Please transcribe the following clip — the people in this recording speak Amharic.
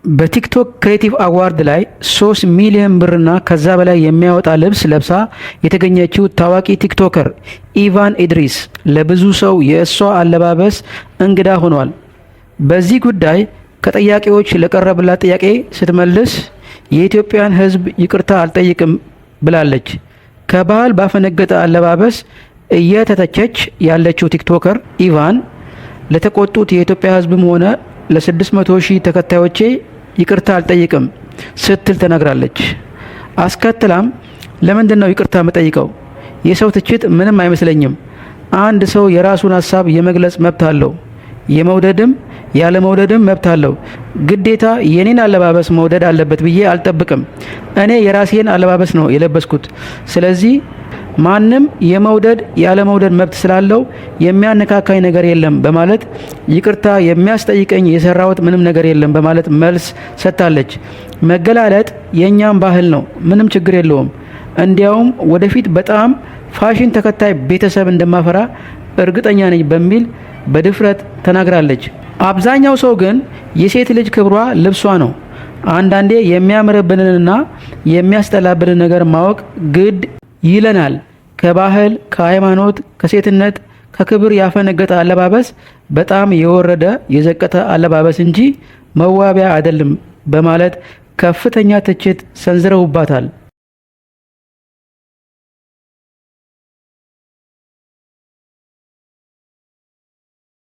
በ TikTok Creative Award ላይ 3 ሚሊዮን ብርና ከዛ በላይ የሚያወጣ ልብስ ለብሳ የተገኘችው ታዋቂ TikToker ኢቫን ኢድሪስ ለብዙ ሰው የእሷ አለባበስ እንግዳ ሆኗል። በዚህ ጉዳይ ከጠያቂዎች ለቀረበላት ጥያቄ ስትመልስ የኢትዮጵያን ሕዝብ ይቅርታ አልጠይቅም ብላለች። ከባህል ባፈነገጠ አለባበስ እየተተቸች ያለችው TikToker ኢቫን ለተቆጡት የኢትዮጵያ ሕዝብም ሆነ ለ600 ሺህ ተከታዮቼ ይቅርታ አልጠይቅም ስትል ተናግራለች። አስከትላም ለምንድን ነው ይቅርታ የምጠይቀው? የሰው ትችት ምንም አይመስለኝም። አንድ ሰው የራሱን ሀሳብ የመግለጽ መብት አለው። የመውደድም ያለመውደድም መብት አለው። ግዴታ የኔን አለባበስ መውደድ አለበት ብዬ አልጠብቅም። እኔ የራሴን አለባበስ ነው የለበስኩት። ስለዚህ ማንም የመውደድ ያለመውደድ መብት ስላለው የሚያነካካኝ ነገር የለም በማለት ይቅርታ የሚያስጠይቀኝ የሰራሁት ምንም ነገር የለም በማለት መልስ ሰጥታለች። መገላለጥ የእኛም ባህል ነው፣ ምንም ችግር የለውም። እንዲያውም ወደፊት በጣም ፋሽን ተከታይ ቤተሰብ እንደማፈራ እርግጠኛ ነኝ በሚል በድፍረት ተናግራለች። አብዛኛው ሰው ግን የሴት ልጅ ክብሯ ልብሷ ነው። አንዳንዴ የሚያምርብንንና የሚያስጠላብንን ነገር ማወቅ ግድ ይለናል። ከባህል፣ ከሃይማኖት፣ ከሴትነት፣ ከክብር ያፈነገጠ አለባበስ በጣም የወረደ የዘቀጠ አለባበስ እንጂ መዋቢያ አይደለም በማለት ከፍተኛ ትችት ሰንዝረውባታል።